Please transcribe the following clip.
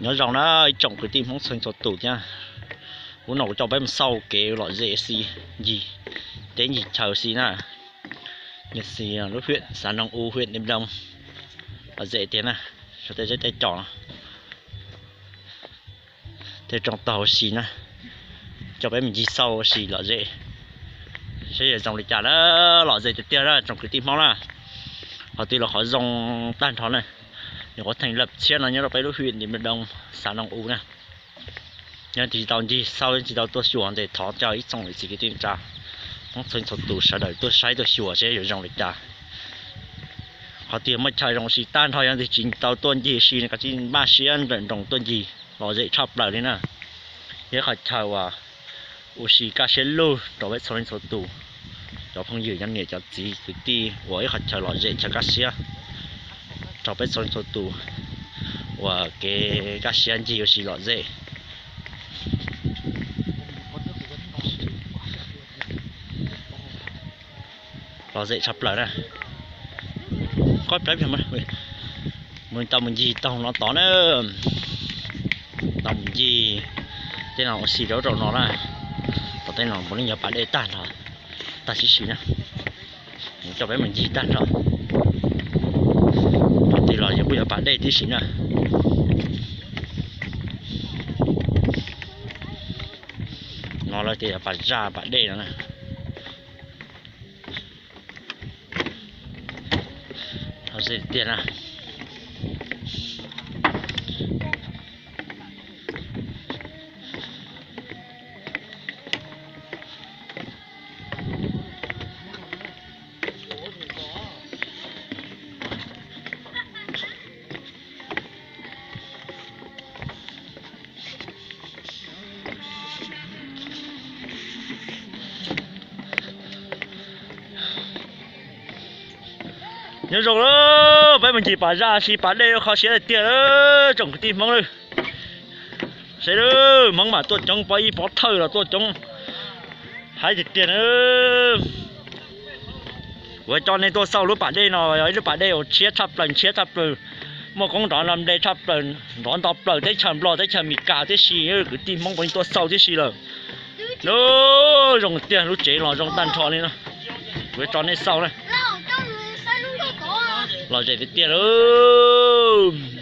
Nyob zoo na ib tsoom kwv tij Hmoob txhua txhua tus thiab. Hnub no kuv coj peb mus xauj kev lom zem xi ncig teb ncig chaw xi na. Yog xi lub huyện Xav Noo U, huyện Điện Biên Đông lom zem tiag na. Saum tej zeb tej cos tej roob tog ua si na, coj peb mus ncig xauj ua si lom zem seb yuav zoo li cas na. Lom zem tiag tiag na tsoom kwv tij Hmoob na. Qhov twg los qhov zoo tag nrho na. Nyuam qhuav theem lawm tshiab no nyob rau peb lub huyện Điện Biên Đông, Xav Noo U na. Yog tsis tau ncig xauj, tsis tau tuaj xyuas ntawd thov caw ib tsoom niam txiv kwv tij neej tsa Hmoob txhua txhua tus sawv daws tuaj saib tuaj xyuas seb yuav zoo li cas. Qhov twg muaj chaw zoo ua si tag nrho, yog twg tsis tau tuaj ncig ua si no kav tsij maj siab nrawm nroos tuaj ncig, lom zem tshaj plaws li na. Yog ib qhov chaw uas ua si kaj siab lug rau peb txhua leej txhua tus, cov phooj ywg cov niam cov txiv kwv tij, ua ib qhov chaw lom zem chaw kaj siab rau peb txhua leej txhua tus, ua kev kaj siab ncig ua si lom zem. Lom zem tshaj plaws na. Qoj plab mus tau mus ncig taug no tod na. Tau mus ncig tej no ua si rau rau no na. Tom tej no puav leej yog pas dej tag nrho, tag tib si na. Coj peb mus ncig tag nrho. Qhov twg los yog kuj yog pas dej tib si na. No lawv tias yog pas zaj pas dej no na. Lom zem tiag na. Nyob zoo, peb mus ncig pas zaj si pas dej kho siab tiag tiag, tsoom kwv tij Hmoob lawm. Saib lawm, Hmoob mas tuaj coob, pov ib pov thawj los tuaj coob heev tiag tiag na. Kuv coj nej tuaj xauj lub pas dej no, yog ib lub pas dej uas tshiab tshaj plaws, tshiab tshaj plaws, muaj koob nrov nrov npe tshaj plaws, nrov nto plaws teb chaws Nplog teb chaws Amelikas tib si, kwv tij Hmoob puav leej tuaj xauj tib si lawm. Lub zoo tiag, lub tsev los zoo tag nrho li no. Kuv tso nej xauj na. Lom zem tiag tiag lawm.